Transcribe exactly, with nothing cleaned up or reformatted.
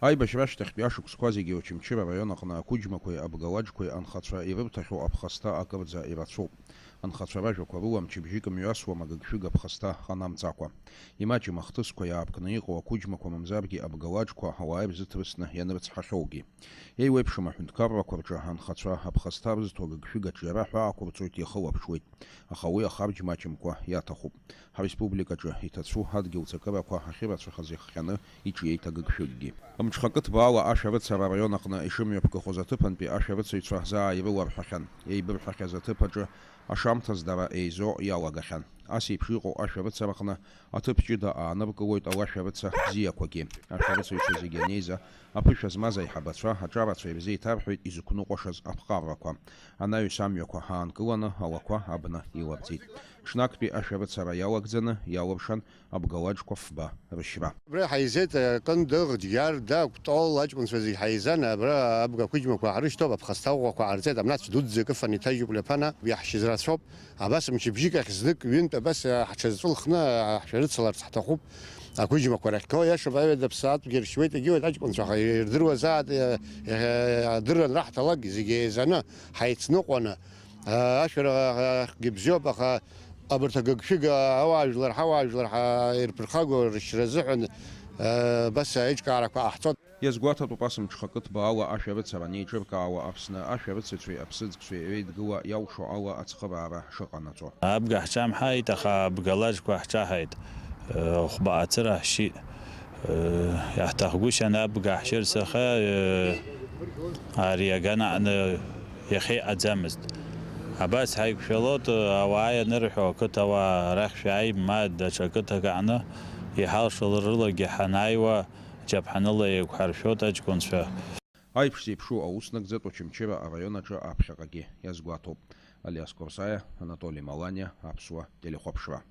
Аибашьра ашьҭахьтәи ашықәсқәа зегьы Очамчыра араион аҟны ақәыџьмақәеи абгалаџқәеи анхацәа ирырҭахьоу аԥхасҭа акырӡа ирацәоуп. Анхацәа ражәақәа рыла мчыбжьык мҩасуам агыгшәыг аԥхасҭа ҟанамҵакәа. Имаҷым ахҭысқәа иаапкны иҟоу ақәыџьмақәа мамзаргьы абгалаџқәа ауаа ирзыҭрысны ианрыцҳахьоугьы. Еиуеиԥшым аҳәынҭқаррақәа рҿы анхацәа аԥхасҭа рызҭо агыгшәыг аҿиара ҳәа ақәырҵоит, иахылаԥшуеит, аха уи ахарџь маҷымкәа иаҭахуп. Ҳреспубликаҿы иҭацәу адгьыл цакырақәа ахьырацәахаз ихҟьаны иҿиеит агыгшәыггьы. Мҽхакы ҭбаала ашәарыцара араион аҟны ишымҩаԥгахоз аҭыԥантәи ашәарыцаҩцәа заа ирыларҳәахьан. Еибырҳәахьаз аҭыԥ аҿы ашамҭаз дара еизо иалагахьан. Ас еиԥш иҟоу ашәарыцараҟны аҭыԥ ҷыда ааныркылоит алашәарыца бзиақәагьы. Ашәарыцаҩцәа зегьы анеиза, аԥышәа змаз аиҳабацәа аҿарацәа ирзеиҭарҳәоит изықәныҟәашаз аԥҟаррақәа. Анаҩс амҩақәа аанкыланы алақәа абна иларҵеит. Ҽнактәи ашәарыцара иалагӡаны иалыршан абгалаџқәа фба рышьра. Абра ҳаизеит, акын дыӷ, џьгьар, да, кәтол, аҷкәынцәа зегь ҳаизан, абра абга қәыџьмақәа ҳрышьҭоуп, аԥхасҭа ӷәӷәақәа ҳарҵеит, амнаҵә дуӡӡак ыфан иҭажьуп лаԥана, иаҳшьыз рацәоуп, абас мчыбжьык ахь знык, ҩынтә абас ҳҽазҵәылхны ҳшәарыцаларц ҳҭахуп, ақәыџьмақәа рахьгоу, иашоуп, аҩада ԥсаатәгьы ршьуеит, егьиуеит, аҷкәынцәа ха-, ирдыруазааит, э, э, адырра анраҳҭалак, зегьы еизаны, ҳаицныҟәаны, э, ашәарахгьы бзиоуп, аха абарҭ агыгшәыг ауаажәлар, ҳауаажәлар ҳа-, ирԥырхагоу рышьра азыҳәан, э, абас аиҿкаарақәа ҟаҳҵоит. Иазгәаҭатәуп ас мҽхакы ҭбаала ашәарыцара анеиҿыркаауа Аԥсны ашәарыцаҩцәеи аԥсыӡкцәеи реидгыла иалшо ала ацхыраара шыҟанаҵо. Абга ҳҿамҳаит, аха абгалаџқәа ҳҿаҳаит, хәба ацыра ҳшьит. Иаҳҭахгәышьан абга ҳшьырц, аха ари аганаҟны иахьеиҟаӡамызт. Абас ҳаиқәшәалоит, ауаа ианырҳәо, ақыҭауаа арахь шәааи, ма даҽа қыҭак аҟны иҳалшо рылагьы ҳанааиуа, џьаԥҳаныла еиқәҳаршәоит аҷкәынцәа. Аиԥш зеиԥшу аус нагӡатә Очамчыра араион аҿы аԥхьаҟагьы иазгәаҭоуп. Алиас Корсаиа, Анатоли Маланиа, Аԥсуа телехәаԥшра.